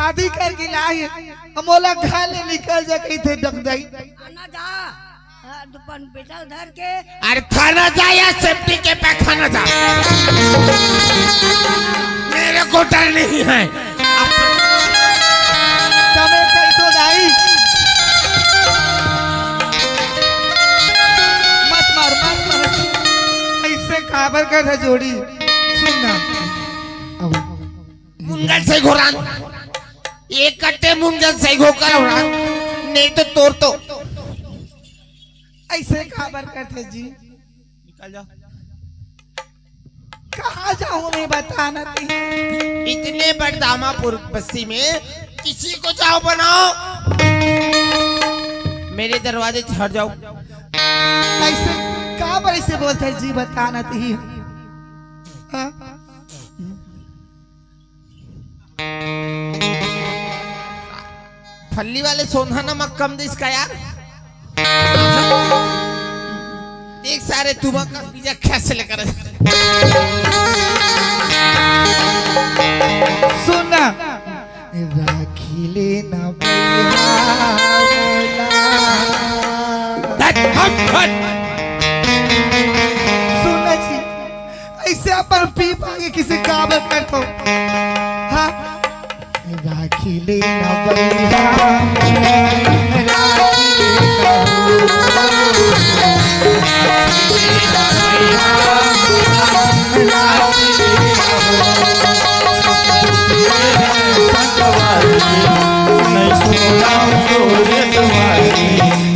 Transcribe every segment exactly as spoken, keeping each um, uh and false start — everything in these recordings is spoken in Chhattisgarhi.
शादी करके लाए हे, अब मोला घर ले निकल जा कहिथे डकदाई। आना जा। हाँ, दुपन पेटल धर के। अरे थाना जा या सेफ्टी के पैखाना जा। मेरे को डर नहीं है। कमे सही तो दाई। मत मार, मत मार। ऐसे काबर कर है जोड़ी। सुन ना। अब मुंगन से घोरान। एक कट्टे मुंगन से घो कर उड़ा। नहीं तो तोर तो। ऐसे काबर करथे जी? निकल जा। कहाँ जाऊँ मैं, बता ना ती। इतने बड़ दामापुर बस्ती में किसी को जाओ बनाओ, मेरे दरवाजे से हट जाओ। ऐसे काबर ऐसे बोलथे जी, बता ना ती। हाँ? फल्ली वाले सोंधा नमक कम दिस का यार। देख सारे तुमक का बीजा कैसे लेकर। सुन ना। राखी लेना भैया। हट, हट, हट। सुन ना जी, ऐसे अपन पी पागे किसी काबर करथो। हाँ। राखी लेना भैया, राखी लेना हो। राखी लेना हो। संगवारी, नहीं छोड़ा तोरे दुआरी।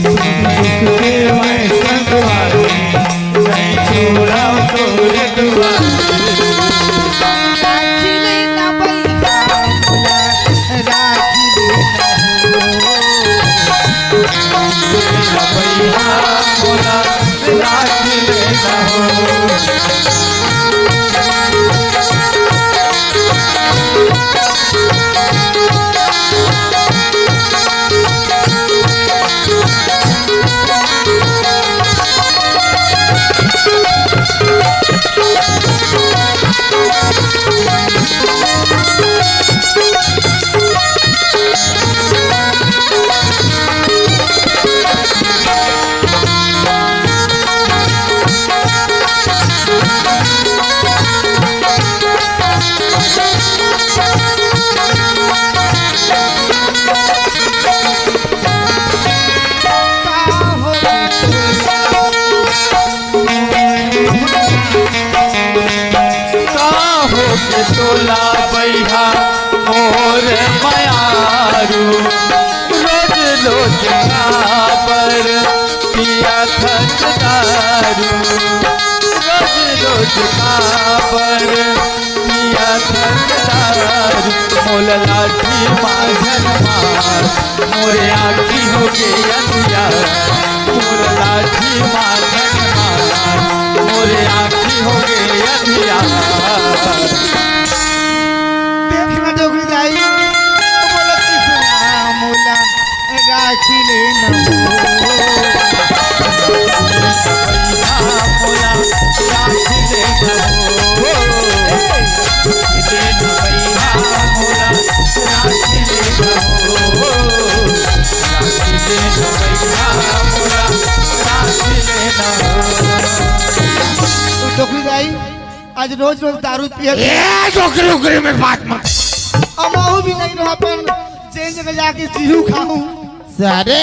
सुख दुख के मैं संगवारी। नहीं छोड़ा तोरे दुआरी। राखी लेना भैया, राखी लेना हो। राखी लेना भैया, राखी लेना हो। काहो के तोला बइहा मोर मयारू, रोज रोज काबर पिया थन दारू, रोज रोज काबर पिया थन दारू, मोला लाठी मार झन मार। मोरे आँखी होगे अंधियार, मोर लाठी मार झन मार, मोरे आँखी होगे अंधियार। देख ना डोकरी दाई, बोला किसना मोला राखी लेना हो। मोला राखी लेना हो। डोकरी दाई, आज रोज रोज दारू पियत। ए, डोकरी उकरी में बात मत। अमाऊ भी नहीं रहा, अपन जेन जगह जाके जीहू खाहू। सारे,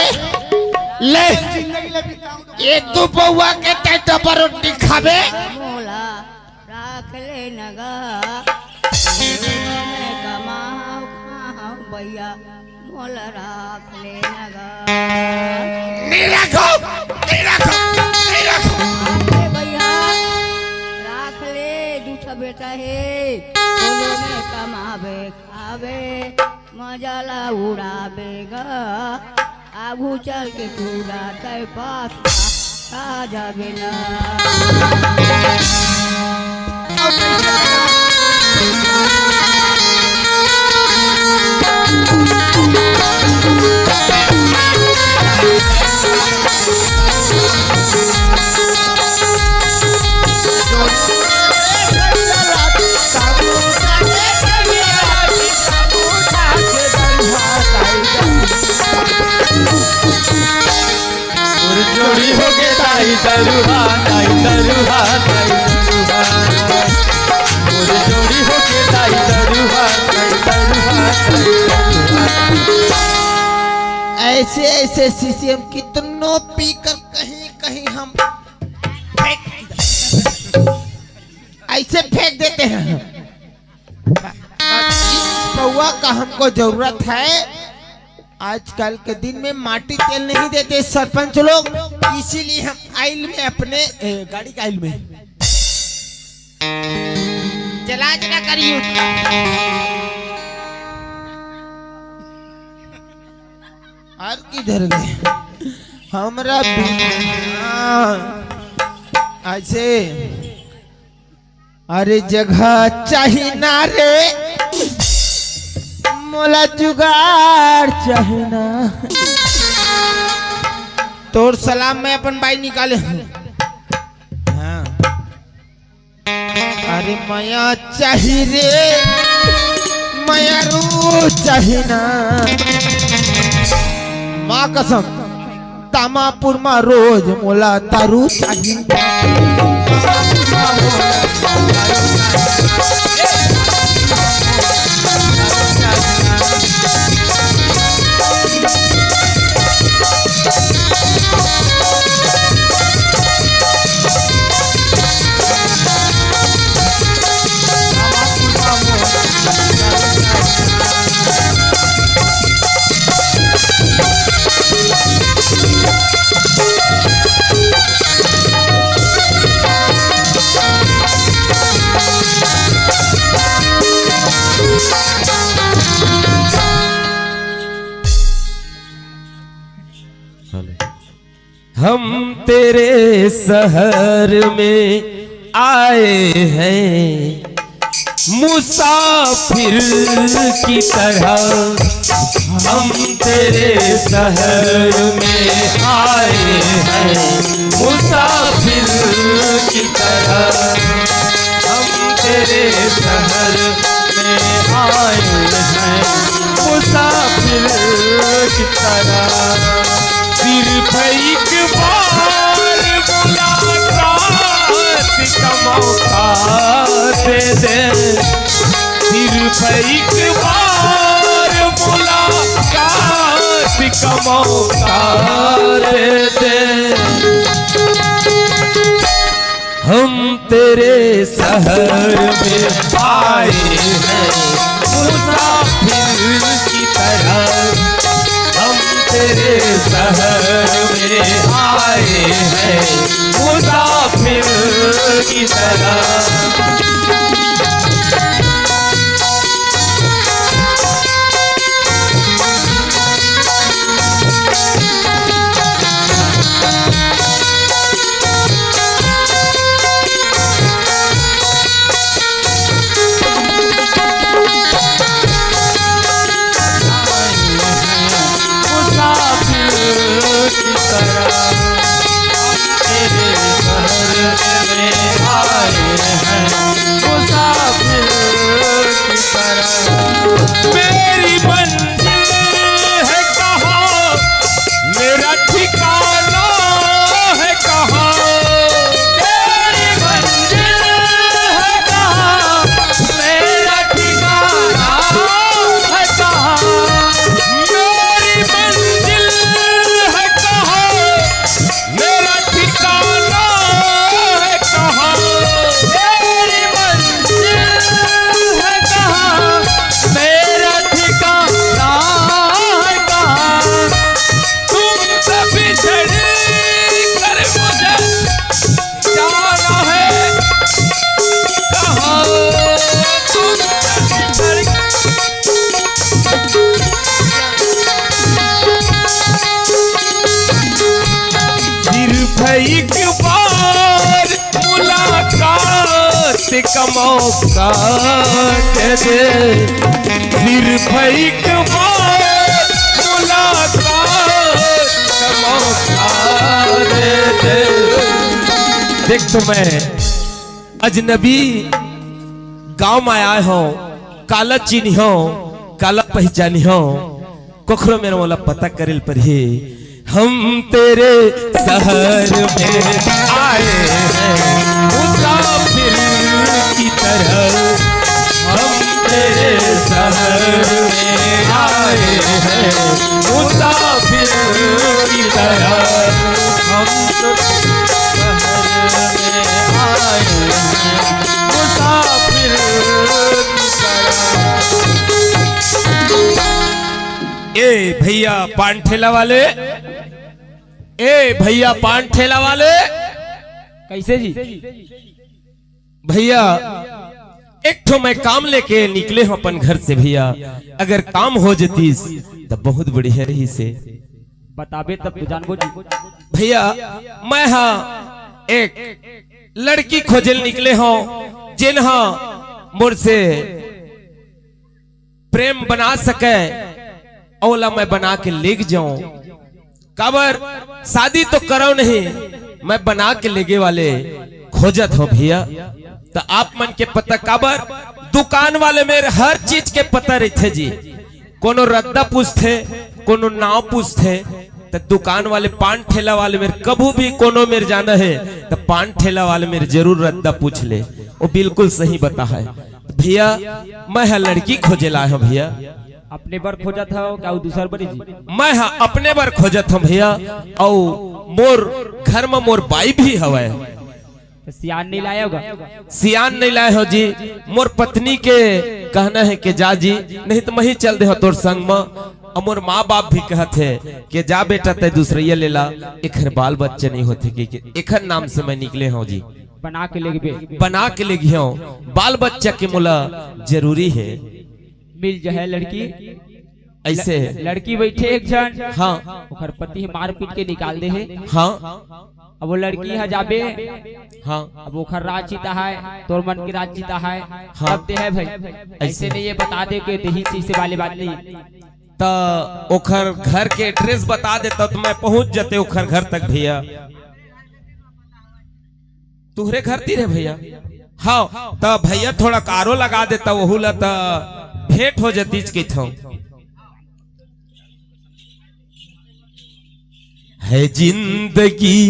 ले। जिंदगी ले बिताऊं। ये दू पौवा के तै डबल रोटी खाबे। मोला राख ले न गा, मैं कमाहूं खाहूं भैया, मोला राख ले न गा। नहीं राखो, नहीं राखो, नहीं राखो। राख ले भैया, राख ले, दू ठा बेटा हे, कोनो में कमाबे खाबे, मजा ला उड़ाबे गा। आगू चल के पूरा तय पास आ जाबे ना। दरुहा, दाई दरुहा, दाई दरुहा। मोर जोड़ी होके दाई दरुहा, दाई दरुहा, दाई दरुहा। ऐसे ऐसे सीसीएम कितनों पीकर कहीं कहीं हम फेंक, ऐसे फेंक देते हैं। इस पौवा का हमको जरूरत है। आजकल के दिन में माटी तेल नहीं देते सरपंच लोग, इसीलिए हम आयल में अपने, ए, गाड़ी का आयल में चला चला करिए। और किधर गए हमरा भी? हाँ, ऐसे। अरे जगह चाही ना रे, मोला जुगाड़ चाही ना। तोर सलाम मैं अपन बाई निकाले हूँ। हाँ। अरे मया चाही रे, मया रू चाही ना। माँ कसम। तामापुर मा रोज मोला दारू चाही। हम तेरे शहर में आए हैं मुसाफिर की तरह, हम तेरे शहर में आए हैं मुसाफिर की तरह, हम तेरे शहर में आए हैं मुसाफिर की तरह। सिर्फ एक बार मुलाकात का मौका दे दे, सिर्फ एक बार मुलाकात का मौका दे दे। हम तेरे शहर में आए हैं मुसाफिर की तरह, हम तेरे शहर में आए हैं मुसाफिर की तरह। मेरी मंजिल है कहाँ, मेरा ठिकाना है कहाँ? मेरी मंजिल है कहाँ, मेरा ठिकाना है कहाँ? मेरी मंजिल है कहाँ, मेरा ठिकाना है कहाँ? मेरी मंजिल है कहाँ, मेरा ठिकाना है कहाँ? तुमसे बिछड़ कर मुझे जाना है कहाँ? तुमसे बिछड़ सिर्फ एक बार मुलाकात का मौका दे दे, सिर्फ एक बार मुलाकात का मौका दे दे। देख तो मैं अजनबी गांव में आए हों, काला चीन्ही हों, काला पहिचानी हों, कखरो मेर मोला पता करे ल परही। हम तेरे शहर में आए हैं मुसाफिर की तरह, हम तेरे शहर में आए हैं मुसाफिर की तरह, हम तो शहर में आए हैं मुसाफिर की तरह। ए भैया पान ठेला वाले, ए भैया पान ठेला वाले। कैसे जी? भैया, एक ठो मैं काम लेके निकले हूँ अपन घर से भैया, अगर काम हो जतीस त बहुत बढ़िया रही से। बताबे तब तो जानबो जी। भैया, मैं हा एक लड़की खोजे ल निकले हूँ, जेन हा मोर से प्रेम बना सके, ओला मैं बना के लेग जाऊं। काबर शादी तो करव नहीं, मैं बना के लेगे वाले खोजत हूँ भैया। त आप मन के पता काबर दुकान वाले मेर हर चीज के पता रहिथे जी, कोनो रद्दा पूछथे, कोनो नाव पूछथे, त दुकान वाले पान ठेला वाले मेर कभू भी कोनो मेर जाना हे त पान ठेला वाले मेर जरूर रद्दा पूछ ले, वो बिल्कुल सही बता है। भैया, मैं हा लड़की खोजे ला आए हूँ भैया। अपने बर खोजत हव का अउ दूसर बर जी? मैं हा अपने बर खोजत हूँ भैया, अउ मोर घर में मोर बाई भी हवय। तो सियान नहीं लाए होगा? सियान नहीं लाए हो जी, मोर पत्नी के कहना है कि जा जी, नहीं तो मैं ही चल दे हो तोर संग में। अउ मोर माँ बाप भी कहत हे कि जा बेटा, तय दूसरैया ले ला, एखर बाल बच्चा नहीं होथे कि, कि एखर नाम से मैं निकले हूँ जी। बना के लेगबे। बना के लेगी हूँ, बाल बच्चा के मोला जरूरी है। मिल जाए लड़की। ऐसे ल-, लड़की बैठे एक झन। हाँ। ओकर पति ह मारपीट के निकाल दे हे। हाँ। अब वो लड़की ह जाबे। हाँ। अब ओकर राज चिता है, तोर मन के राज चिता है। हाँ। तब दे है भाई। ऐसे ऐसे। नहीं ये बता दे के दही चीज से वाली बात नहीं। त ओखर घर के एड्रेस बता देता तो मैं पहुंच जते ओखर घर तक भैया। तुहरे घर तीर है भैया? हाँ, त भैया थोड़ा कारो लगा देता, वहू ला त भेंट हो जतीच कहिथंव। है जिंदगी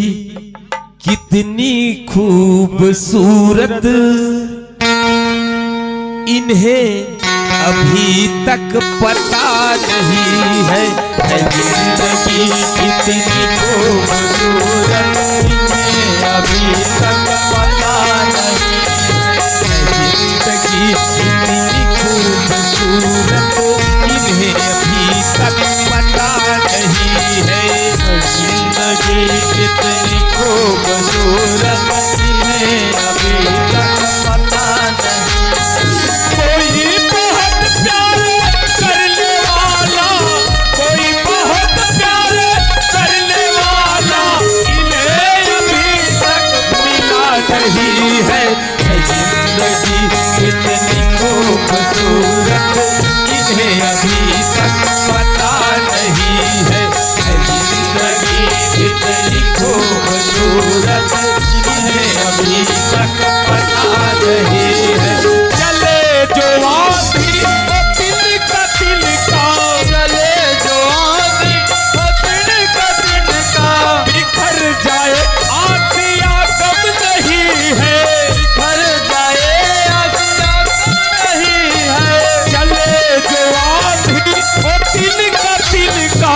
कितनी खूबसूरत, इन्हें अभी तक पता नहीं है। है जिंदगी कितनी खूबसूरत, इन्हें अभी तक पता नहीं है। है जिंदगी कितनी खूबसूरत, इन्हें अभी तक पता नहीं है। जिंदगी कितनी खूबसूरत, इन्हें अभी तक पता नहीं। कोई बहुत प्यार करने वाला, कोई बहुत प्यार करने वाला, इन्हें अभी तक मिला नहीं है। है जिंदगी कितनी खूबसूरत, इन्हें अभी तक पता नहीं है। है जिंदगी कितनी खूबसूरत, इन्हें अभी तक पता नहीं है। चले जो आंधी वो तिनका तिनका, चले जो आंधी वो तिनका तिनका, बिखर जाए आसिया गम नहीं है। बिखर जाए आसिया गम नहीं है। चले जो आंधी वो तिनका तिनका,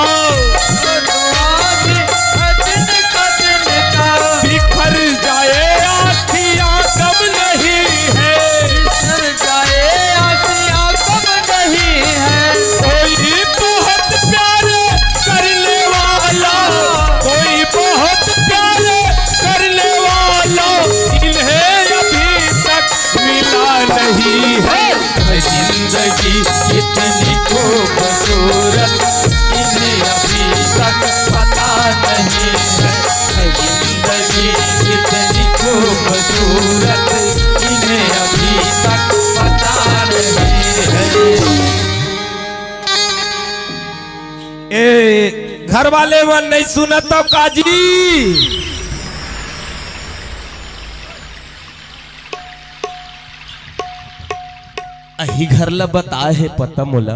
बिखर जाए आसिया गम नहीं है। बिखर जाए आसिया गम नहीं है। कोई बहुत प्यार करने वाला, कोई बहुत प्यार करने वाला, इन्हें अभी तक मिला नहीं है। जिंदगी कितनी खूबसूरत, इन्हें अभी तक पता नहीं है। जिंदगी कितनी खूबसूरत, इन्हें अभी तक पता नहीं है। ए घर वाले मन नहीं सुनत हो काजी? अही घर ला बताए हे पता मोला।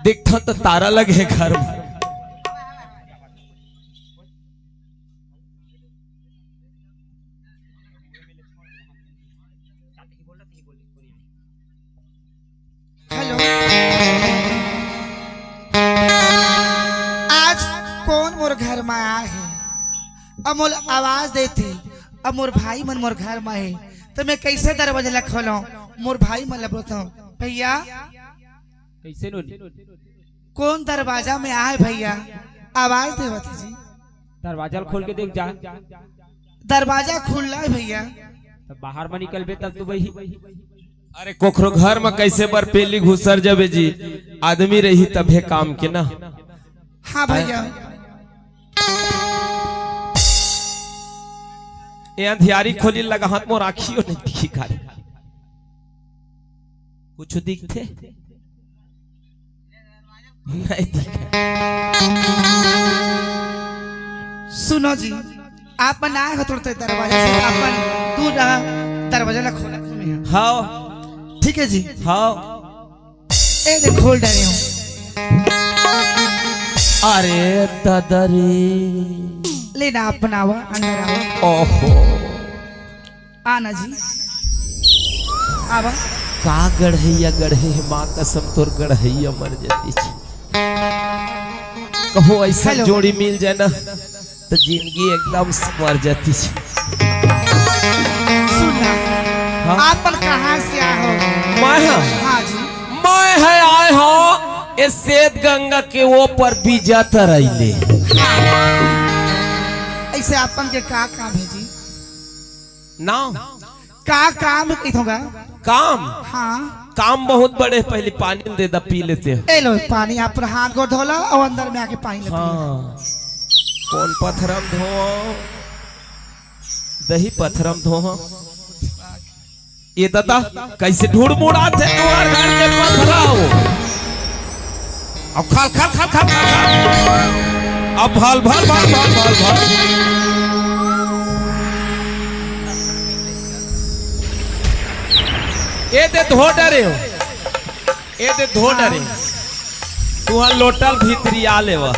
देखथंव त तारा लगे हे घर में। में आए हे, अब मोला आवाज देथे, अब मोर भाई मन मोर घर में हे, त मैं कइसे दरवाजा ला खोलंव? मोर भाई मन ला बोलथंव, भैया, कइसे नोनी? कोन दरवाजा में आए भैया? आवाज देवत हे जी। दरवाजा ल खोल के देख जा। दरवाजा खुल्ला हे भैया। त बाहर म निकलबे तब तो वही। अरे कोखरो घर म कइसे बरपेली घुसर जबे जी, आदमी रही तभे काम के ना। हाँ भैया। ए अंधियारी खोली लगा हाथ मोर आँखियों नहीं दिखी का रे। कुछ दिखथे? नहीं दिखे। सुनो जी, आप मन आए हो थोड़ा दरवाजा से, अपन दूर रहा, दरवाजा ला खोला। हाँ। ठीक है जी। हाँ। ए दे खोल डारे हूँ। अरे दादा रे। लेना आप मन आवा, अंदर आवा। ओहो। आना जी। आवा। का गढ़ैया गढ़े हे, माँ कसम तोर गढ़ैया मर जाती छी। कहो ऐसा जोड़ी मिल जाए ना, त जिंदगी एकदम संवर जाती छी। सुन ना, हाँ? आप मन कहाँ से आए हो? मैं ह? हाँ जी। मैं ह आए हो ए सेत गंगा के ओ पर बीजा तरैले। हाँ। ऐसे आप मन के का काम हे जी? नाव? का काम हे कहिथों गा? काम? हाँ। काम बहुत बड़े, पहली पानी ल दे दा, पी लेते हैं। ए लो पानी, आप हाथ गोड़ धोला अउ अंदर में आके पानी ले पियो। हाँ। कोन पथरा म धोवंव? दही पथरा म धोवंव। ए दादा, कइसे ढुड़मुड़ाथे तुँहर घर के पथरा हो? अब खल, खल, खल, खल, खल, खल। अब भल, भल, भल। ए दे धो डरे हो। ए दे धो डरे। तुँहर लोटा ल भीतरी आ लेवा।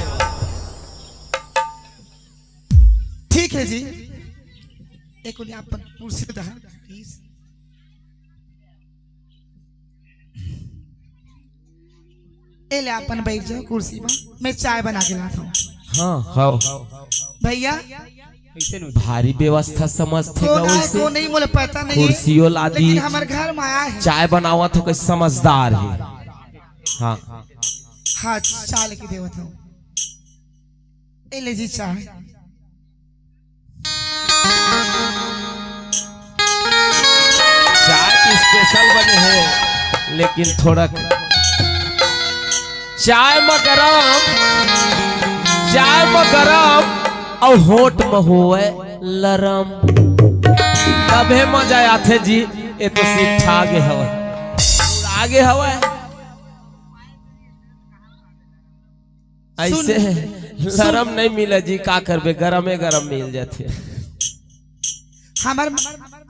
ठीक है जी। एक ओनी अपन कुर्सी दा, please। ए ले, अपन बैठ जाओ कुर्सी में, मैं चाय बना के लाता हूँ। हाँ, हाँ। भैया, कइसे नो? भारी व्यवस्था समझथे कौन गा आए, वइसे। कौन नहीं, मोला पता नहीं है, कुर्सियों ला दी। लेकिन हमर घर में आया है। चाय बनावत हो, कोई समझदार है। हाँ। हाँ, चाय लेके देवत हूँ। ए ले जी चाय। चाय तो special बने हे, लेकिन थोड़ा चाय म गरम, चाय म गरम अउ होंठ म होवय लरम, तभे मजा आथे जी। ए तो सिट्ठा गे हवय, आ गे हवय। अइसे सुन, लरम सुन। नहीं मिले जी, का करबे, गरमे गरम मिल जाथे। हमर,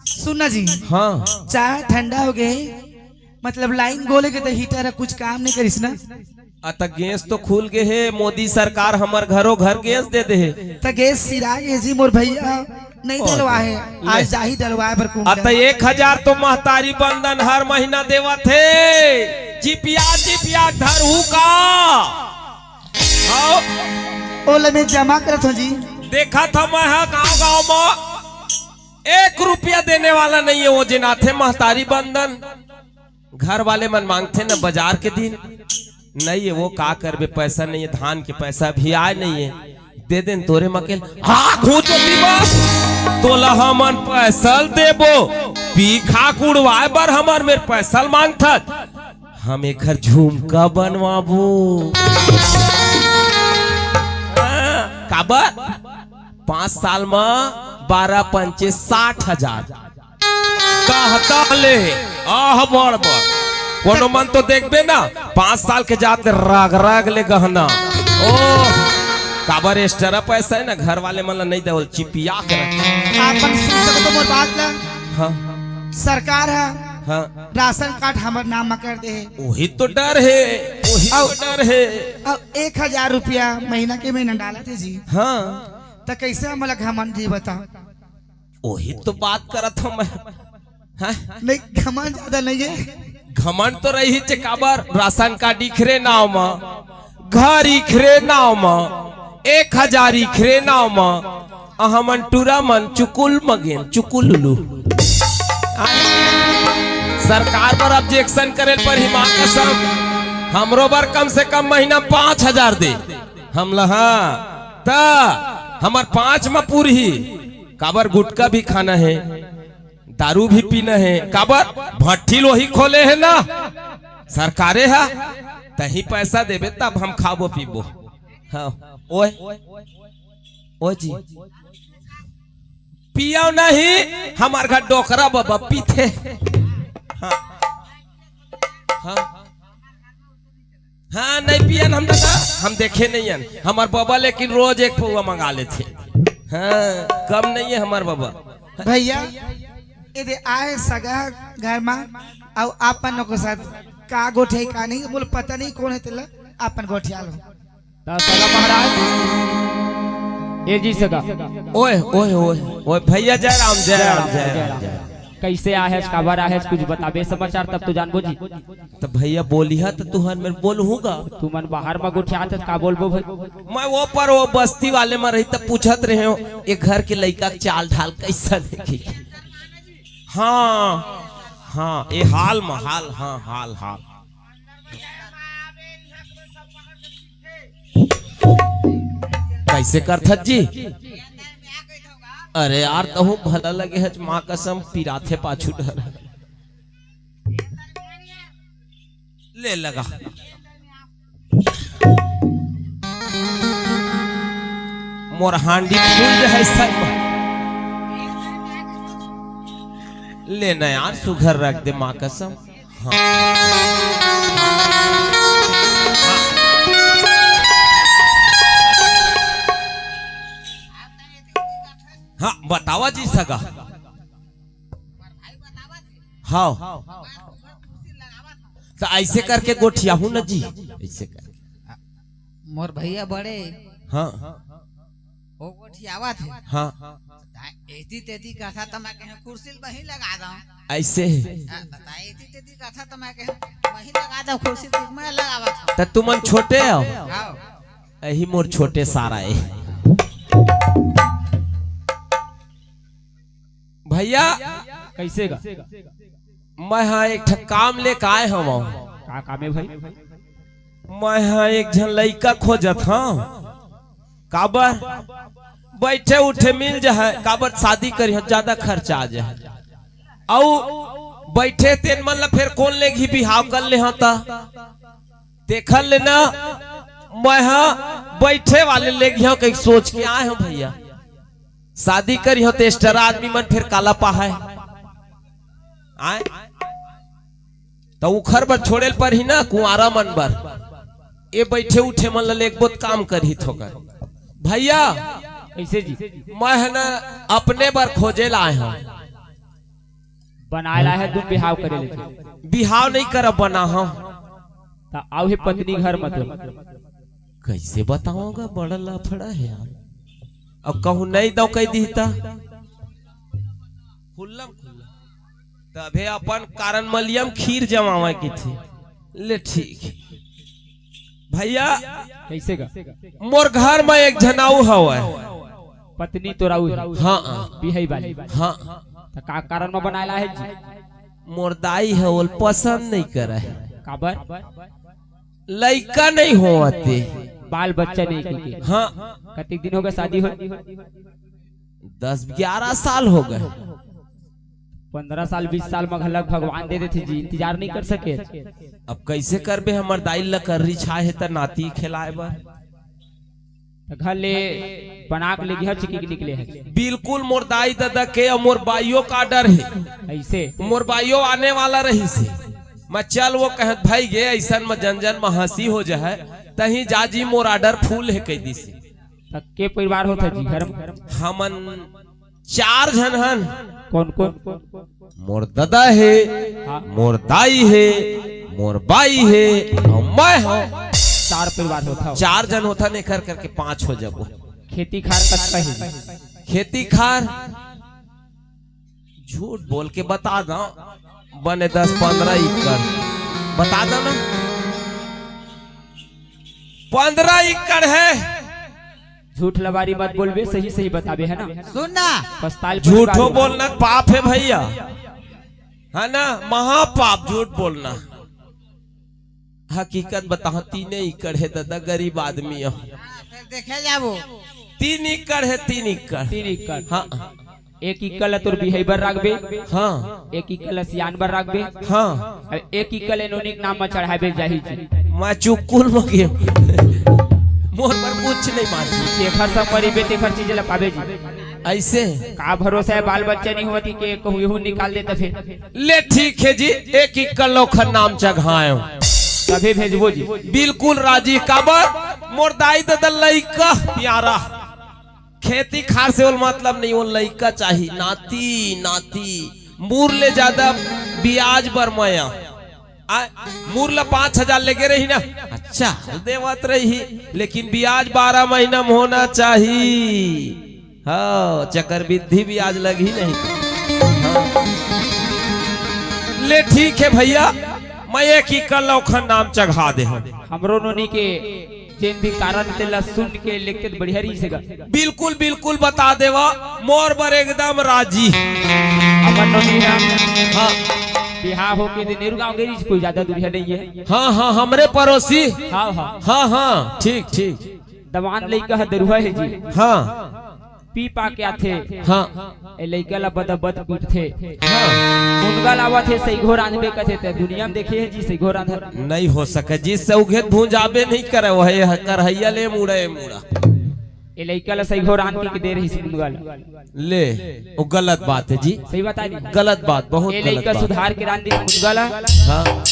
सुन ना जी। हाँ। चाय ठंडा हो गे, मतलब लाइन गोले के तो हीटर है, कुछ काम नहीं करिस ना। आ, त गैस तो खुल गे हे, मोदी सरकार हमर घरो घर गैस दे दे हे। त गैस सिरा गे जी मोर भैया। नहीं ओ, डलवाए, ले। आज जाही डलवाए बर कुंभ अब तो डलवा। एक हजार तो महतारी बंधन हर महीना देवत हे, चिपिया चिपिया धरहू का? आओ। ओला मैं जमा करत हूँ जी। देखा था मैं हा गाँव गाँव में एक रुपया देने वाला नहीं है, वो जिनाथे महतारी बंधन। घर वाले मन मांगथे न बाजार के दिन, नहीं है वो का करबे, पैसा नहीं है, धान के पैसा भी आए नहीं है, दे देन तोरे मकेल। हाँ, घूचो दीवा, तोला हमन पैसा ल देबो, पी खा कुड़वाए बर हमर मेर पैसा ल मांगथस, हम एखर झुमका बनवाबो। हाँ, काबर? पाँच साल म बारह पंचे साठ हजार। कहता ले, आह, बड़, बड़। कोनो मन तो देखबे ना, पाँच साल के जात ले रग, रग ले गहना। ओ, काबर extra पैसा है ना, घर वाले मन ला नहीं देवल, चिपिया के रख। आपन सुन सकत हो मोर बात ला? हाँ। सरकार ह हाँ। राशन कार्ड हमर नाम म कर दे हे। वही तो डर है, वही तो अउ, डर है। अब एक हजार रुपया महीना के महीना डालत हे जी। हाँ। त कैसे हमला घमंड जी बता? वही तो बात करत हूँ मैं। हैं? नहीं, घमंड ज्यादा नहीं है। घमंड तो रही चे काबर, राशन कार्ड इखरे नाव म, घर इखरे नाव म, एक हजार इखरे नाव म, अ हमन टूरा मन चुकुल म गेन, चुकुलुलु। आ, सरकार बर objection करे ल परही, माँ कसम। हमरो बर कम से कम महीना पाँच हजार दे। हमला, हाँ, त हमर पाँच म पूरही। काबर गुटखा भी खाना हे, दारू भी पीना हे, काबर भट्ठी ल ओही खोले हे ना, सरकारे ह। तहीं पैसा देबे तब हम खाबो पीबो। हाँ, ओए, ओ जी, पियो नहीं, हमर घर डोकरा बाबा पीथे। हाँ, हाँ। हाँ, नहीं पियन हम दादा, हम देखे नहीं हन। हमर बाबा लेकिन रोज एक पौवा मंगा लेथे। हाँ, कम नहीं है हमर बाबा। भैया, ये दे आए सगा घर मा, अउ आपन लोग के साथ का गोठियाही का नहीं, बोल पता नहीं कौन है तेला, आपन गोठिया लो। त सगा महाराज, ए जी सगा। ओए, ओए, ओए, ओए, भैया जय राम, जय राम, जय राम, जय राम। कैसे आहे, काबर आहे, कुछ बताबे समाचार, तब तो जानबो जी। त भैया बोलिहा त तुहर मेर बोलहूँ गा। तुमन बाहर म गोठियात हस, का बोलबो भाई? मैं वो पर वो बस्ती वाले म रही त पूछत रहे हो, ये घर के लइका के चाल ढाल कैसन हे कि? हाँ, हाँ, ये हाल म, हाल, हाँ, हाल, हाल। कैसे करथस जी? अरे यार, तहूँ भला लगे हच, माँ कसम पिराथे पाछू डहर। ले लगा। मोर हांडी फूल जाए सब। ले ना यार, सुघर रख दे माँ कसम। हाँ। हाँ, बतावा जी सगा। हाँ। त ऐसे करके गोठियाहूँ न जी, ऐसे करके। मोर भैया बड़े। हाँ। वो गोठियावत हे। हाँ। त एती तेती कथा त मैं कहे कुर्सी ल वहीं लगा दऊं। ऐसे। हाँ, बता, एती तेती कथा त मैं कहे वहीं लगा दऊं, कुर्सी त मैं लगावत हूँ। त तुमन छोटे हो? हाँ। यही मोर छोटे सारा है। भैया, कैसे गा? मैं हा एक ठा काम लेके आए हवं। का काम हे भाई? मैं हा एक झन लइका खोजत हवं। काबर? बैठे उठे मिल जाए, काबर शादी करिहौं, ज्यादा खर्चा आ जाए। अउ बैठे तेन मन ला फेर कोन लेगही, बिहाव कर लेहौं त। तेखर ले ना, मैं हा बैठे वाले लेगहूं कहिके सोच के आए हवं भैया। शादी करिहौं त extra आदमी मन फेर काला पाहय। आय? त उखर बर छोड़े ल परही ना, कुंवारा मन बर। ए बैठे उठे मन ल लेगबो त काम करही थोकन। भैया, कैसे जी? मैं ह ना अपने बर खोजे ल आए हवं। बनाए ला हे तुम बिहाव करे ले। बिहाव नहीं करब, बनाहूं। त आऊ हे पत्नी घर मतलब। कैसे बतावं गा, बड़ा लफड़ा हे यार। अब कहूं नहीं दव कह दी त। खुल्लम खुल्ला। तभे अपन कारण मलियम खीर जमावे की थी। ले ठीक हे। भैया, कैसे गा? मोर घर म एक झन अउ हवय। पत्नी तोर अउ हे? हाँ। बिहाई वाली? हाँ। त का कारण म बनाए ला हे जी? मोर दाई ह ओला पसंद नहीं करय। काबर? लइका नहीं होवत हे। बाल बच्चा नहीं कहिके? हाँ। कतिक दिन होगे शादी होय? दस ग्यारह साल होगे। पन्द्रह साल, बीस साल म घलक भगवान दे देथे जी, इंतजार नहीं कर सके। अब कैसे करबे, हमर दाई ल लकर्री छाए हे त नाती खेलाए बर। त घर ले बना के लेगहू, चिकी के निकले हे। बिल्कुल मोर दाई ददा के अउ मोर बाइयो के order हे। ऐसे? मोर बाइयो आने वाला रहिस हे। मैं चल वो कहत भाई गे, अइसन म जन जन म हंसी हो जाए, तहीं जा जी मोर order full हे कह दिस हे। त के परिवार होथे जी घर म? हमन चार झन हन। कौन कौन? मोर ददा हे, हाँ। मोर दाई हे, मोर बाई हे, अउ मैं हूँ। चार परिवार होथा। चार झन होथा, एकर करके पांच हो जाबो। खेती खार कतका हे? खेती खार झूठ बोल के बता दव, बने दस पन्द्रह एकड़। बता दव ना, पन्द्रह एकड़ हे। झूठ लबारी मत बोलबे, सही सही बताबे, है ना? सुन ना। पछताल झूठो परिवार। बोलना पाप है भैया, है ना? महापाप झूठ बोलना। हकीकत बताओ, तीन एकड़ है दादा, गरीब आदमी हो। हाँ, फिर देखे जाबो। तीन एकड़ है, तीन एकड़। तीन एकड़। हाँ। एक एकड़ ला तोर बिहाई बर राखबे। हाँ। एक एकड़ ला सियान बर राखबे। हाँ। अउ एक एकड़ ला नोनी के नाम म चढ़ाबे जाही जी। मैं चुकुल म गेंव। मोर बर कुछ नहीं बांची। जेखर संग मरिबे तेखर चीज ला पाबे जी। अइसे? का भरोसा है, बाल बच्चा नहीं होवत हे के कहूँ एहू निकाल देता फिर। ले ठीक है जी, एक एकड़ ला ओखर नाम चघाएंव। तभे भेजबो जी। बिल्कुल राजी, काबर मोर दाई ददा लइका प्यारा। खेती खार से ओला मतलब नहीं, ओला लइका चाही, नाती, नाती। मोर ले ज्यादा बियाज बर मया। आ, मोर ला पाँच हजार लेगे रही ना, अच्छा, देवत रही, लेकिन बियाज बारह महीना में होना चाही। हाँ, चक्रवृद्धि बियाज लगही नहीं। हाँ। ले ठीक है भैया, मैं एक एकड़ ला ओखर नाम चघा देहूँ। हमरो नोनी के जेन भी कारण तेला सुन के लेके बढ़िया रहिस हे गा। बिल्कुल, बिल्कुल बता देवा, मोर बर एकदम राजी। अपन नोनी ह हाँ। बिहाव होके दे नेहरू गांव गे रहिस, कोई ज्यादा दूरिहा नहीं है। हाँ, हाँ, हमरे पड़ोसी। हाँ, हाँ। हाँ, हाँ, ठीक, ठीक। दवान लइका ह दरुहा है जी। हाँ। पी पा के आथे। हाँ। ए लइका ला बदबद पीटथे। हाँ। मुनगा लावत हे, सइघो रांधबे कथे, ते दुनिया में देखे है जी सइघो रांधत? नहीं हो सके जी, सउघे भूंजाबे नहीं करे, वह करहैया ले मुड़ा, ए मुड़ा। ए लइका ला सइघो रांध के दे रहिस मुनगा ला। ले, वो गलत बात है जी। सही बता दी। गलत बात, बहुत ए गलत लइका बात। सुधार के रांध दिस मुनगा ला। हाँ।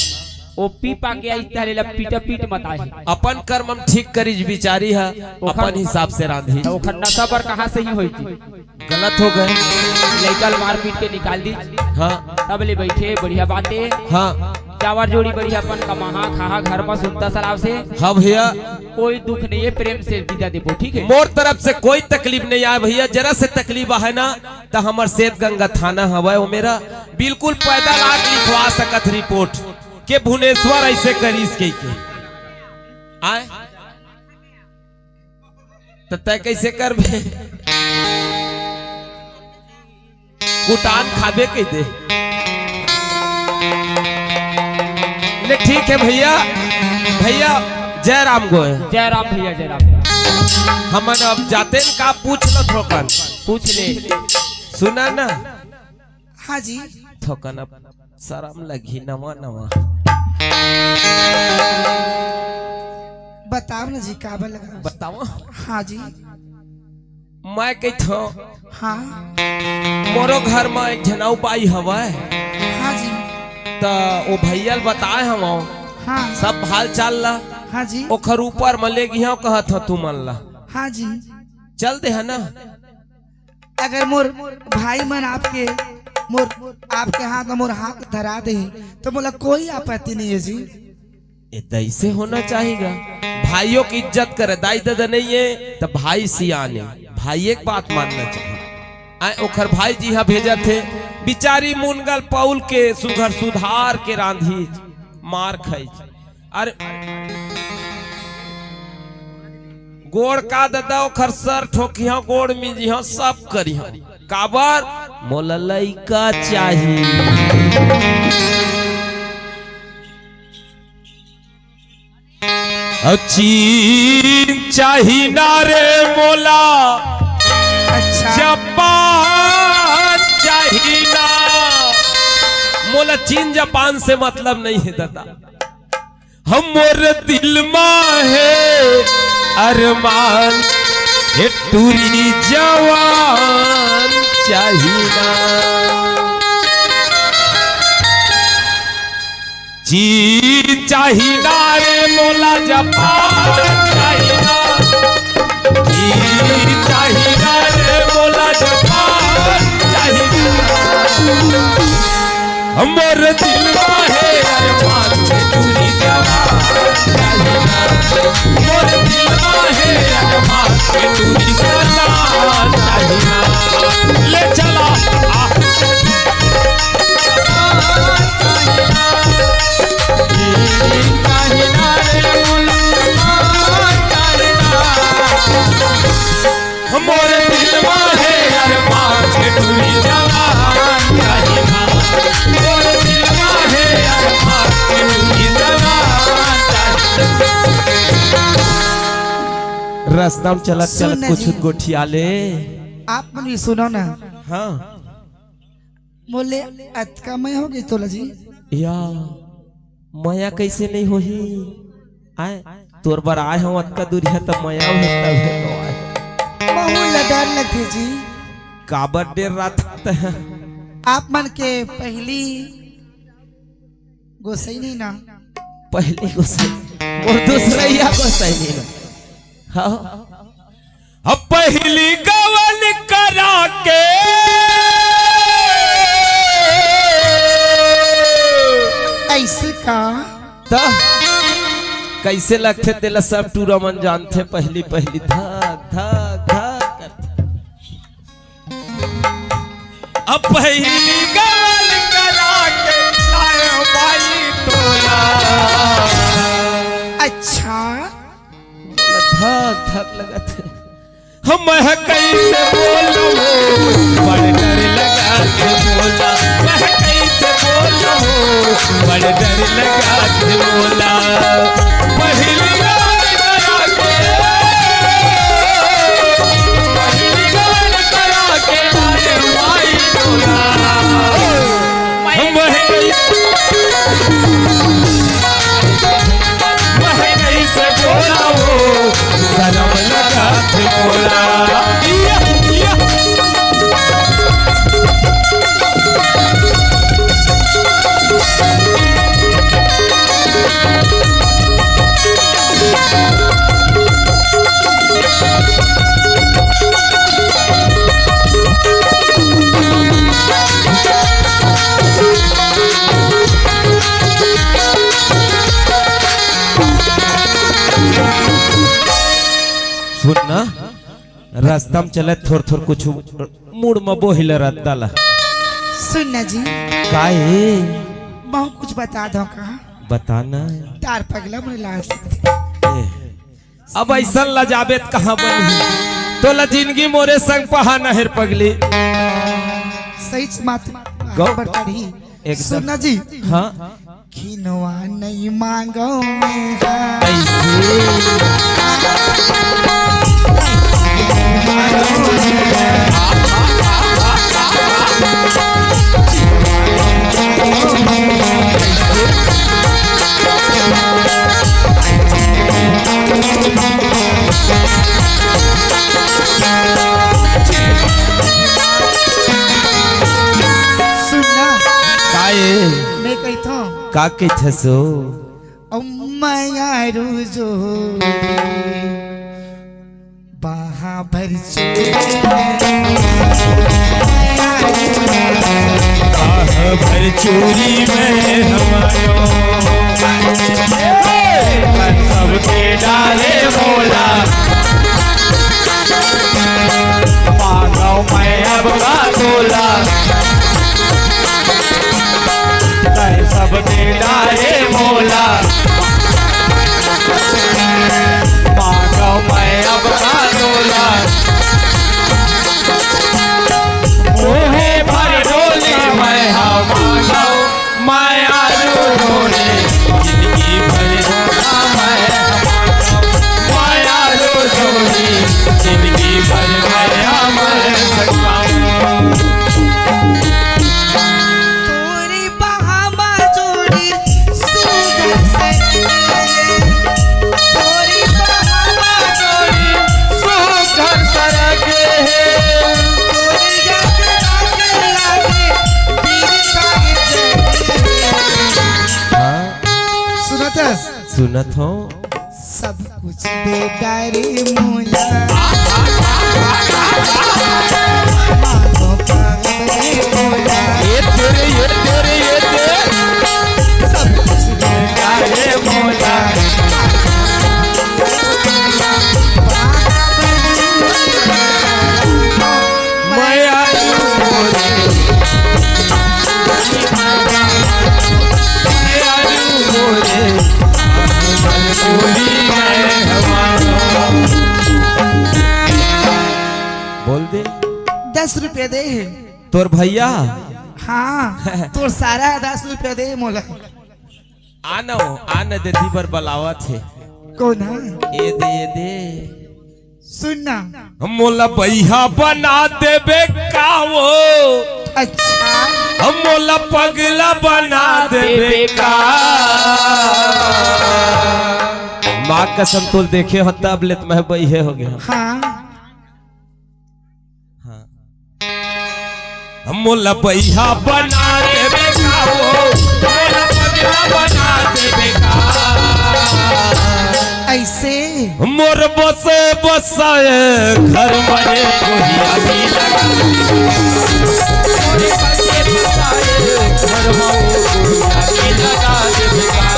ओ पी पा के आई तहले ला पीटा पीट मत आए। अपन कर्म हम ठीक करिस बिचारी ह, ओखर अपन हिसाब से रांधी। त ओखर नशा बर कहाँ से ही होई जी? गलत हो गए। लइका ल मार पीट के निकाल दी। हाँ। तब ले बैठे, बढ़िया बातें। हाँ। चावर जोड़ी बढ़िया अपन कमाहा, खाहा घर में सुनता सलाव से। हाँ भैया। कोई दुख नहीं है, प्रेम से विदा देबो, ठीक है? मोर तरफ से कोई तकलीफ नहीं आए भैया, जरा से तकलीफ आहे ना, त हमर सेत गंगा थाना हवय, ओ मेरा बिल्कुल पैदल आके लिखवा सकत रिपोर्ट। के भुवनेश्वर ऐसे करिस के, के? आय? त तय कैसे करबे? कुटान खाबे कह दे। ले ठीक है भैया, भैया जय राम गोय। जय राम भैया, जय राम। हमन अब जाते न का पूछ लो थोकन। पूछ ले। सुना ना। हाँ जी। थोकन अब शरम लगही नवा नवा। बताओ ना जी, काबर लगा? बताओ। हाँ जी। मैं कहिथो, हाँ। मोरो घर में एक झन अउ बाई हवय। हाँ जी। त ओ भैया ल बताए हवं। हाँ। सब हाल चाल ला। हाँ जी। ओखर ऊपर म ले गिहव कहत हव तुमन ला। हाँ जी। चल दे है ना। अगर मोर भाई मन आपके, मोर, आपके हाथ में मोर हाथ धरा दे, तो मोला कोई आपत्ति नहीं है जी। ए, त ऐसे होना चाहिएगा। भाइयों की इज्जत करे, दाई ददा नहीं है, त भाई सियाने, भाई एक बात मानना चाहिए। आय, ओखर भाई जी हा भेजत हे, बिचारी मुनगल पौल के सुघर सुधार के रांधी, मार खाई। अरे, गोड़ का ददा ओखर सर ठोकिहा, गोड़ मिजिहा, सब करिहा। काबर? मोला लइका चाही। अ चीन चाही ना रे मोला, अच्छा। जापान चाही ना। मोला चीन जापान से मतलब नहीं है दादा। हमर दिल मा हे अरमान, हे टूरी जवान चाही ना। चीन चाही ना रे मोला, जापान चाही ना। चीन चाही ना रे मोला, जापान चाही ना। हमर दिल मा हे अरमान, हे टूरी जवान चाही ना। मोर दिल मा हे अरमान, हे टूरी जवान चाही ना। ले चला, आ। रस्ता म चलत सुन चलत ना कुछ जी। गोठिया ले। आप मन भी सुनो ना। हाँ। मोले अतका मया हो गई तोला जी। या, मया कैसे नहीं होही? आय, तोर बर आय हूँ अतका दूरिहा, त मया होही तभे तो आय। बहुत ला डर लगथे जी। काबर डर रहा था? आप मन के पहली गोसाई नहीं ना? पहली गोसाई, मोर दूसरइया गोसाई नहीं ना? हाँ। अब पहली गवन करा के। ऐसे का? त कैसे लगथे तेला सब टूरा मन जानथे, पहली पहली धक धक धक करथे। अब पहिली गवन करा के लाए बाई तोला। अच्छा। मोला धक धक लगत हे। हम मैं कैसे बोलूं, बड़ डर लगा के बोला। मैं कैसे बोलूं, बड़ डर लगा के बोला। पहिली गवन करा के, पहिली गवन करा के लाए बाई तोला। मैं कैसे, मैं कैसे बोला हो, शरम लगा के बोला। या, या। सुन ना, रस्ता म चलत थोर थोर कुछ मुड़ म बोहिल रद्दा ला। सुन ना जी। का ए? बहुत कुछ बता दो का? बता ना। तार पगला मोर लाज लगथे। ए, अब ऐसन लजाबे त कहाँ बनही? तोला जिंदगी मोरे संग पहाना हे रे पगली। सही च मात गौ-, पर चढ़ी। एकदम। सुन ना जी। हाँ। किनवा नहीं मांगो मैं हाँ। ऐसे। सुन ना। का ए? मैं कहिथों। का कहिथस ओ? ओ मयारू जोड़ी बाहा भर चोरी में। बाहा भर चोरी में हमारो। सबके डारे मोला। मांगो मैं अब का तोला। तै सब दे डारे मोला। मांगो मैं अब का तोला। मोहे भर डोली मैं हा मांगो, मैं आलू डोली। जिंदगी भर रोना मैं हा मांगो, मैं आलू डोली। जिंदगी भर मैं हा मर सकता हूँ। तोरी बहामा जोड़ी सुघर सरग हे। तोरी बहामा जोड़ी सुघर सरग हे। तोरी याद लागे लागे पीर तारे जग हे। हाँ। सुनत हस? सुनत हूँ। सब कुछ दे डारे मोला। मांगो पागल रे मोला। ये तेरे, ये तेरे, ये तेरे। सब कुछ दे डारे मोला। मैं आलू मोरे, मैं आलू मोरे। बोल दे। दस रुपया दे हे। तोर भैया? हाँ, तोर सारा दस रुपया दे मोला। आनो, आन दे, दी बर बलावत हे। कौन हे? ए दे, ए दे। सुन ना। मोला बइहा बना देबे का वो? अच्छा। मोला पगला बना देबे का? माँ कसम, तोल देखे हो तब ले त मैं बइहे हो गया। हाँ। हाँ। मोला बइहा बना देबे का वो, मोला पगला बना देबे का। ऐसे? मोर बसे बसाए घर मरे कोहिया भी लगा। मोर बसे बसाए घर मरे कोहिया भी लगा देबे का।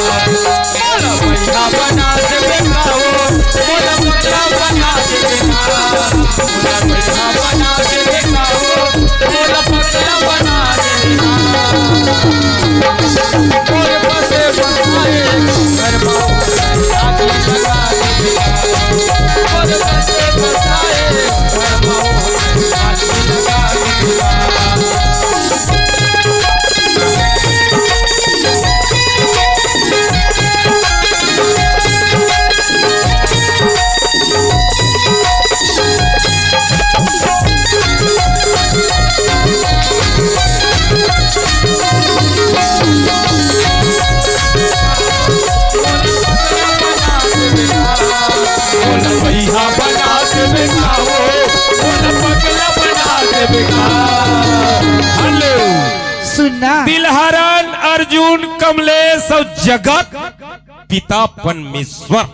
मोला बइहा बना देबे का वो, मोला पगला बना देबे का। हेलो। सुनना। तिलहरन, अर्जुन, कमलेश अउ जगत पिता परमेश्वर।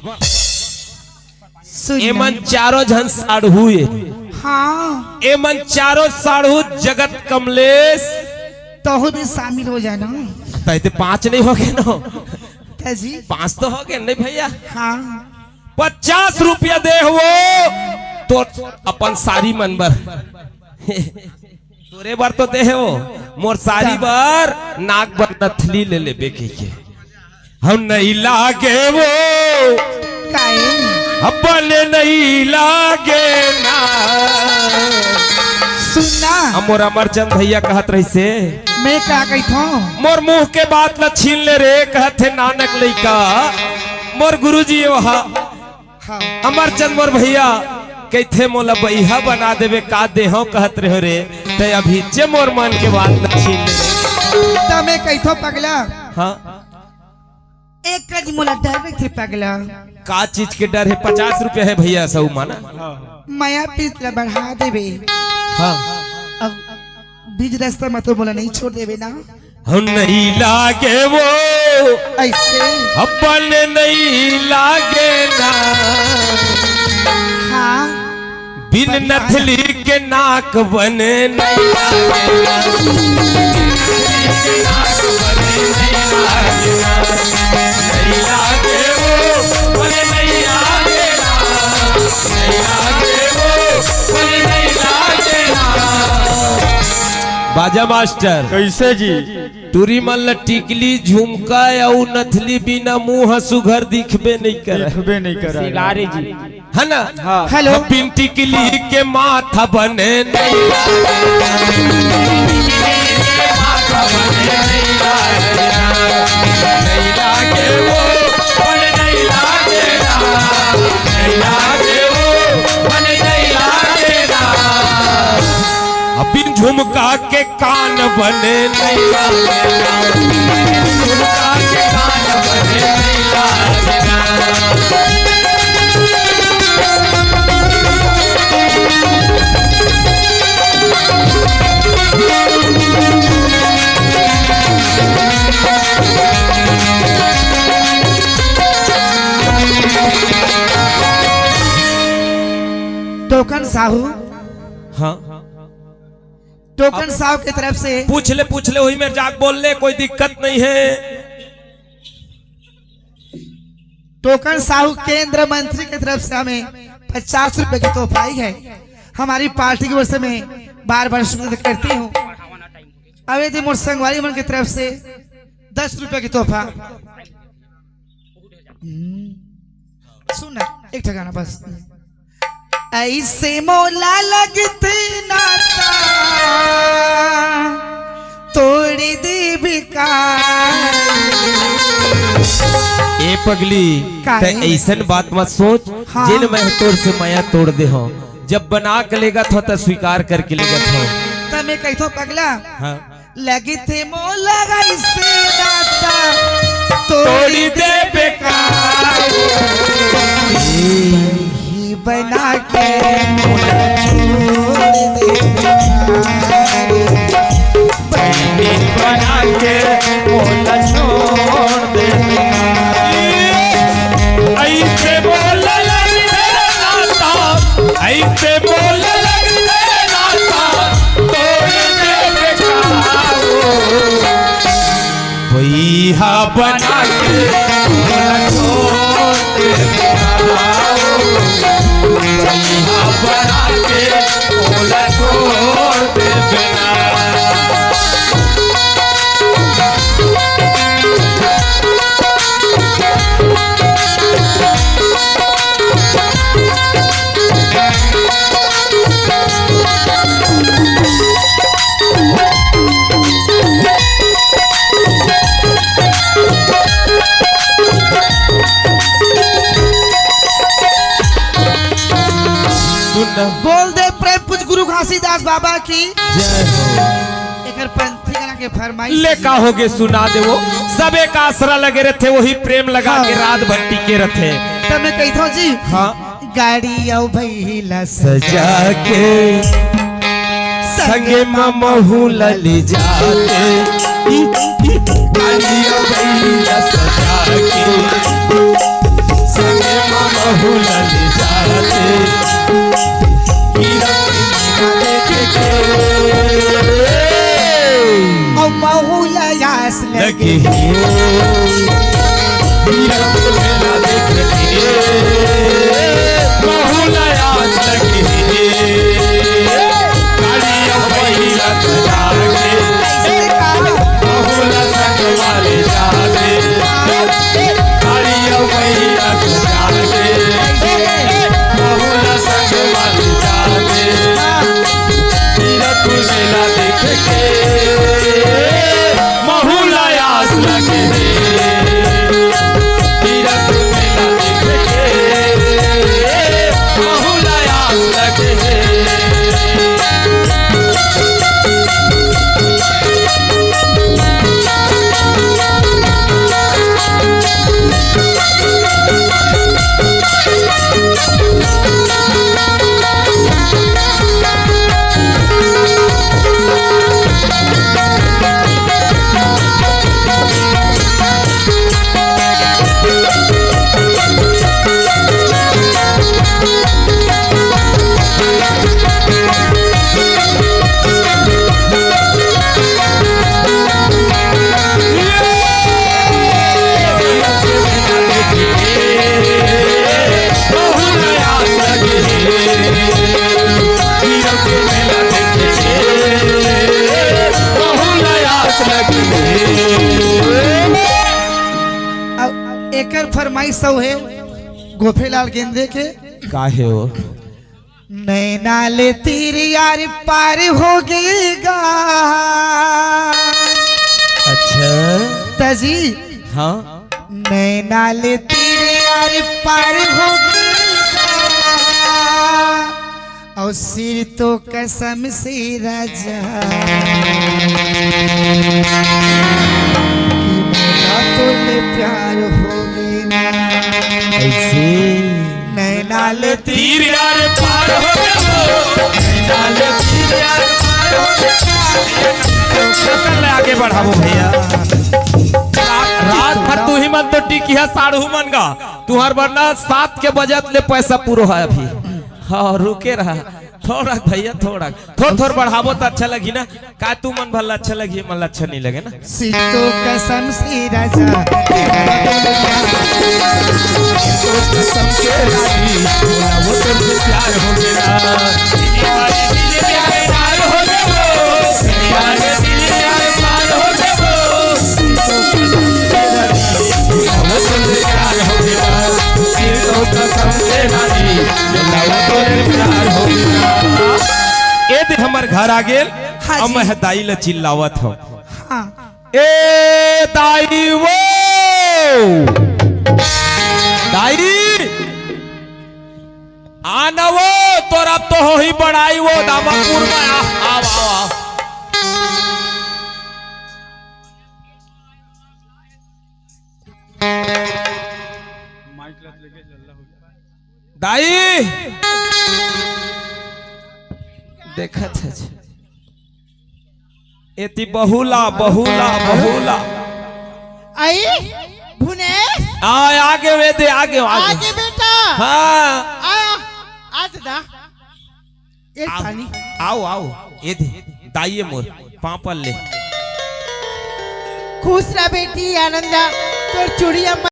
सुन। एमन चारों झन साढ़ू ए। हाँ। एमन चारों साढ़ू, जगत, कमलेश। तहूँ भी शामिल हो जाना। तैं ते पाँच नहीं हो गए ना? जी। पाँच तो हो गए नहीं भैया? हाँ। पचास रुपया दे हो तो अपन सारी मन बर। तोरे बर तो दे हो, मोर सारी बर नाक बर नथली ले लेबे कहिके। हम नहीं लागे वो। काहे? अपन नहीं लागे ना। सुनना। अब मोर अमरचंद भैया कहत रहिसे। मैं का कहिथों? मोर मुंह के बात ल छीन ले रे, कहत हे नानक लइका। मोर गुरुजी ओहा। हाँ। अमरचंद मोर भैया कहिथे मोला बइहा बना देबे का देहव कहत रहे रे, तैं अभी जे मोर मन के बात ल छीन ले। त मैं कहिथों पगला। हाँ। एक कनी मोला डर रहिथे पगला। का चीज के डर हे? पचास रुपया हे भैया, सौ माना। मया पीत ल बढ़ा देबे। हाँ। अब बीच रास्ता में तो मोला नहीं छोड़ देबे ना। हम नहीं लागे वो। ऐसे? अपन नहीं लागे ना। हाँ। बिन नथली के नाक बने नहीं लागे ना। नहीं लागे वो, बने नहीं लागे ना। नहीं लागे वो, बने नहीं लागे ना। बाजा मास्टर। कैसे जी? टूरी मन ल टिकली, झुमका अउ नथली बिना मुंह ह सुघर दिखबे नइ करय। दिखबे नइ करय। सिंगारे जी। है ना? हाँ। हेलो। बिन टिकली के माथा बने नइ लागे। अब बिन झुमका के कान बने नहीं लागे ना। झुमका के कान बने नहीं लागे ना। टोकन साहू। हाँ। टोकन अब साहू की तरफ से। पूछ ले, पूछ ले, वही में जाके बोल ले, कोई दिक्कत नहीं है। टोकन साहू केंद्र मंत्री की तरफ से हमें पचास रुपए की तोहफा आई है। हमारी पार्टी की ओर से मैं बार बार शुक्रिया करती हूँ। अब यदि मोर संगवारी मन की तरफ से दस रुपए की तोहफा। हम्म। सुन ना, एक ठे गाना बस। ऐसे मोला लगथे नाता तोड़ देबे का। ए पगली, काहे? तैं अइसन बात मत सोच, हाँ। जेन मैं तोर से मया तोड़ दे हँव। जब बना के लेगत हँव, त स्वीकार करके लेगत हँव। त मैं कहिथँव पगला, हाँ। लगिथे मोला अइसे नाता, तोड़ी दे बेकार। बहिनी बना के मोला छोड़ दे बेकार। बहिनी बना के मोला छोड़ दे बेकार। अइसे बोला लगिथे नाता, अइसे बोला लगिथे नाता, तोड़ दे बेकार। भैया बना के मोला छोड़ दे बेकार। भैया बना के मोला छोड़ दे बेकार। सुन। बोल दे प्रेम पूज गुरु घासीदास बाबा की। जय हो। एकर पंथी गाना के फरमाइश ले का होगे सुना दे वो। सबे का आसरा लगे रथे, वही प्रेम लगा के हाँ। रात भर टिके रथे। त मैं कहिथँव जी। हाँ। गाड़ी अउ भैला सजा के संगे म महू ल ले जाते। गाड़ी अउ भैला सजा के संगे म महू ल ले जाते। अउ महू ल आस लगे हे। महू ल आस लगे हे, तीरथ मेला देखे के, महू ल आस लगे हे। अब एकर फरमाइश अउ हे गोफेलाल गेंदे के। का हे वो? नैना ले तीर यार पार होगे गा। अच्छा। त जी। हाँ। नैना ले तीर यार पार होगे गा। अउ सिरतों कसम से राजा, कि मोला तोले प्यार होगे ना। कइसे? नैना ले तीर यार पार होगे वो, नैना ले तीर यार पार होगे ना। चल, आगे बढ़ाबो भैया। रा-, रात भर तुही मन तो टिकिहा साढ़ू मन गा। तुँहर बर ना सात के बजत ले पैसा पूरो हे अभी। हाँ, रुके रहा। थोड़ा भैया, थोड़ा। थोर, थोर बढ़ाबो त अच्छा लगही ना। का तुमन भर ला अच्छा लगही, मन ला अच्छा नइ लगे ना। सिरतों कसम से राजा। सिरतों कसम से रानी, मोला वो तुमसे प्यार होगे ना। ए दे हमर घर आ गेल, हाँ अब जी। मैं दाई ला चिल्लावत हँव। हाँ। ए दाई वो, दाई, आना वो, तोर अब तो होही बड़ाई वो दामापुर में, आ, आव, आव, आव। दाई, देखत हे जी। एती बहुला, बहुला, बहुला। आई, भुनेश। आ, आगे वे दे, आगे, आगे। आगे बेटा। हाँ। आ, आ दादा। ए आव, तानी। आव, आव, ए दे, दाई ए मोर, पाँव पर ले। खुश रह बेटी, आनंद रह, तोर चुड़िया